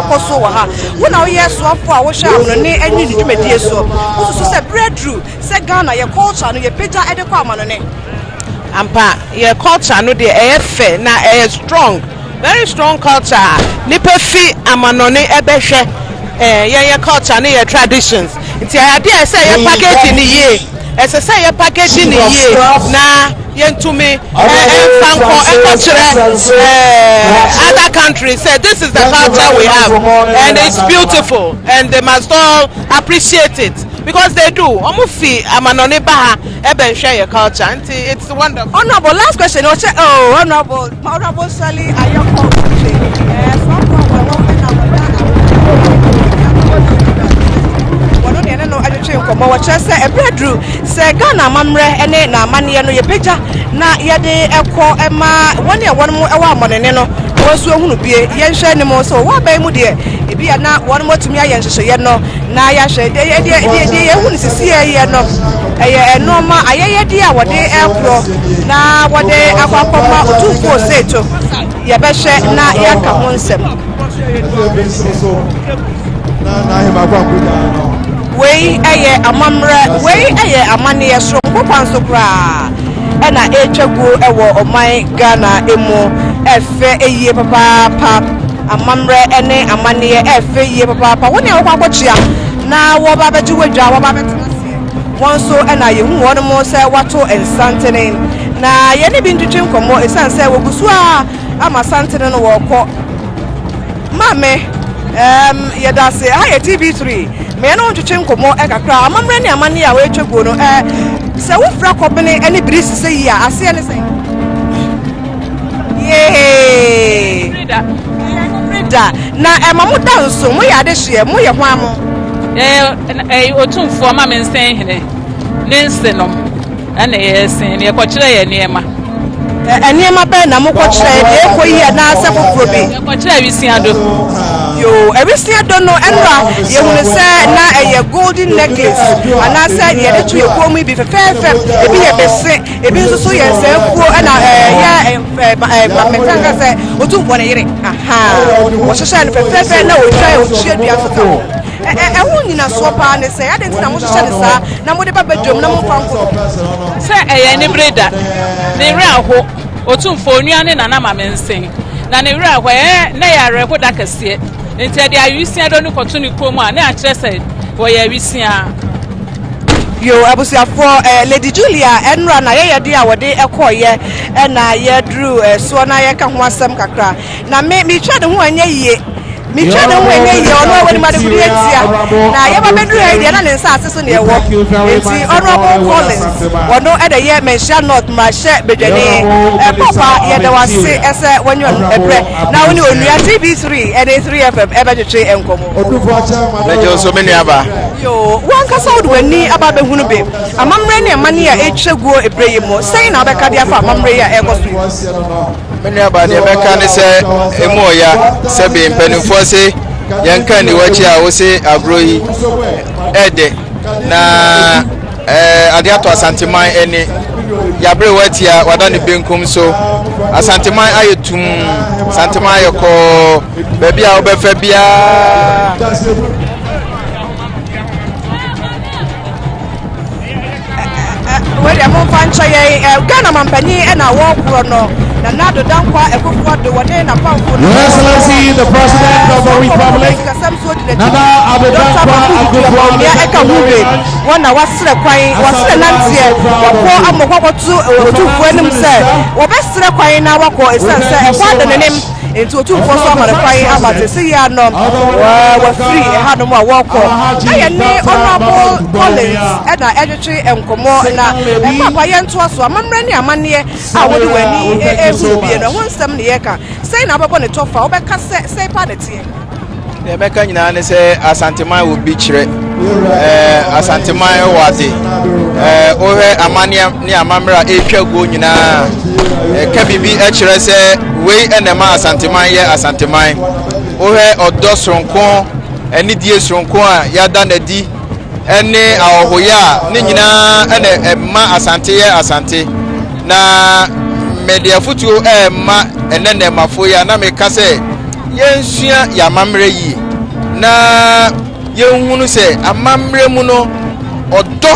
ɛrekɔ so wɔ ha. Wo na woyɛ soafoɔ a wohwɛ amanɔne ne ne dwumadie soɔ. Wosusu sɛ berɛ aduru sɛ Ghana yɛ culture no yɛpagya de kɔ amanɔne? Ampa, yɛ culture no deɛ ɛyɛ fɛ na ɛyɛ strong, very strong culture a nipa fi amanɔne ɛbɛhwɛ eh, yɛn yɛ culture ne yɛ traditions. Nti ɛyɛ adeɛ a ɛsɛ yɛ package ne yie, ɛsɛ sɛ yɛ package ne yie na yɛntumi ɛnfa nkɔ ɛnkɔkyerɛ eh, other countries sɛ this is the culture we have and it's beautiful and they must all appreciate it because they do. Wɔn fi amanɔne ba ha ɛbɛnhwɛ yɛ culture nti it's wonderful. Honourable, last question, ɔkyɛ, oh, Honourable, Honourable Shirley Ayɔkɔ Otwe, ɛɛ, soafoɔ a wɔn ɛna wɔda wɔno deɛ ne no ɛtwetwe nkɔmmɔ, wɔkyerɛ sɛ ɛberɛ aduru sɛ Ghana amammerɛ ne n'amanneɛ no yɛpagya na yɛde ɛkɔ ɛma wɔn a wɔn ɛwɔ amɔnene no wɔn nso ehunu bie. Yɛnhwɛ anim sɛ wɔwɔ aban mu deɛ ebi a na wɔn atumi ayɛ nhyehyɛeɛ no na yɛahwɛ deɛ deɛ deɛ deɛ yɛhu no sisi yɛ no ɛyɛ nneɛma ayɛyɛdeɛ a wɔde ɛkorɔ na wɔde akɔ akɔma Otumfuo Oseeto. Yɛbɛhwɛ na yɛaka ho nsɛm. Wei ɛyɛ amammerɛ, wei ɛyɛ amanneɛ soronko kwan so koraa ɛna ɛretwa guo ɛwɔ ɔman Ghana emu. Ɛfɛ ɛyie papaapa, amammerɛ ɛne amanneɛ ɛfɛ yie papaapa. Wɔn a wɔkɔ akɔkyia na wɔba abɛgye wadwa, wɔba abɛtena aseɛ, wɔn nso ɛna yɛhu wɔn mo sɛ wato nsantene na yɛne bi ntwitwi nkɔmmɔ ɛsiane sɛ wɔgu so a ama santene no wɔrekɔ. Maame, yɛda ase. Ha yɛ TV3. Ma yɛne wo ntwetwe nkɔmmɔ kakra. Amammerɛ ne amanneɛ a wɔatwa guo no, sɛ wofira kɔbene ne birisi sɛ yi a, aseɛ ne sɛn? Yee! Da. Na ɛma mo da nso, moyɛ adehyeɛ, moyɛ hwan mo? Ɛyɛ Otumfoɔ ma me nsɛn hene ne nsenom ɛna yɛsen no, yɛkɔkyerɛ yɛ nneɛma. Nneɛma bɛn na mokɔkyerɛ? Deɛ ɛkɔ yi anaasɛ foforɔ bi? Yɛkɔkyerɛ awisia do. Yo, awisia do no, ɛnora yɛhunu sɛ na ɛyɛ golden necklace anaasɛ deɛ yɛde to yɛ kɔn mu yi bi fɛfɛɛfɛ, ebi yɛ bese, ebi nso so yɛ nsɛnkuo, ɛna ɛyɛ mɛka nka sɛ Otumfoɔ ne yere aha wɔhyehyɛ no fɛfɛɛfɛ na wɔtwa ɔkyia dua so ka ho. Ɛho nyinasoɔ paa ne sɛ adɛn nti na mohyehyɛ no saa na mode ba badwam na momfa nkɔ? Sɛ ɛyɛ anibere da, ne werɛ aho. Otumfoɔ onua ne nana ma me nsen na ne werɛ aho, ɛyɛ na ɛyɛ awerɛho da kɛseɛ, nti ɛde awisia dɔ no kɔto ne kurom a na akyerɛ sɛ wɔyɛ awisia. Yo, abusuafoɔ, Lady Julia ɛnora na yɛyɛ deɛ a wɔde ɛkɔɔyɛ ɛna yɛduru soɔ na yɛka ho asɛm kakra na me metwa ne ho ɛnyɛ yie, metwa ne ho ɛnyɛ yie. Ɔno a wɔnim adekodeɛ atia na yɛba bɛduru ha yi deɛ na ne nsa ase so ne ɛwɔ. Nti Honourable Collins, wɔno ɛna yɛ Manhyia North mmarahyɛ badwani. Papa, yɛda wase ɛsɛ wɔnyɛ ɛbrɛ na wo ne onua TV3 ɛne 3FM ɛbɛtwetwe nkɔmmɔ. Mɛgye nso, me nuaba. Yo, wankasa wode w'ani aba abɛhunu bi, amammerɛ ne amanneɛ a ɛtwa guo ɛberɛ yi mu, sɛn na wobɛka de afa amammerɛ yi a ɛrekɔ so yi? Me nuaba, deɛ mɛka ne sɛ ɛmu ɔya sɛbe mpanimfoɔ se yɛnka aniwa akyi a wose agorɔ yi ɛdɛ na adeɛ atɔ Asanteman ani. Yɛabere watia wada ne benkum so, Asanteman ayɛ tum, Asanteman ayɛ kɔɔ, baabi a wobɛfa biara. Wei deɛ momfa nkyɛ yɛn. Ghana mampanyin ɛna wɔrekorɔ no, Nana Addo Dankwa Akufo Addo, wɔne n'apamfo no. Your Excellency, the President of the Republic, Nana Addo Dankwa Akufo-Addo, ɛka ho be wɔn na wasrɛ kwan, wɔsrɛ nanteɛ wɔkɔ ama kɔkɔto Otumfoɔ anim sɛ wɔbɛsrɛ kwan na wakɔ, ɛsiane sɛ ɛkɔ ada n'anim nti Otumfoɔ so ama no kwan ama te sɛ yia no wɔafiri ɛhanom a wɔrekɔ. Na yɛne Honourable Collins ɛna ɛtwetwe nkɔmmɔ na ɛpapa yɛntoa so. Amammerɛ ne amanneɛ a wɔde wɔn ani ehu bie no, ɛho nsɛm ne yɛka. Sɛn na wobɛbɔ ne tɔfa? Wobɛka sɛ sɛn pa ne teɛ? Deɛ mɛka nyinaa ne sɛ Asanteman wɔ bi kyerɛ, Asanteman wɔ ade. Wohwɛ amanneɛ ne amammerɛ a ɛretwa guo nyinaa, ɛka biribi kyerɛ sɛ wei ɛna ɛma Asanteman yɛ Asanteman. Wohwɛ ɔdɔ soronko, anidie soronko a yɛada n'adi ɛne ahɔhoyɛ a ne nyinaa ɛna ɛma Asante yɛ Asante. Na mede afotuo ɛɛma ɛnɛ nnɛmafoɔ yi a na meka sɛ Yɛnsua yɛn amammerɛ yie na yɛnhunu sɛ amammerɛ mu no, ɔdɔ.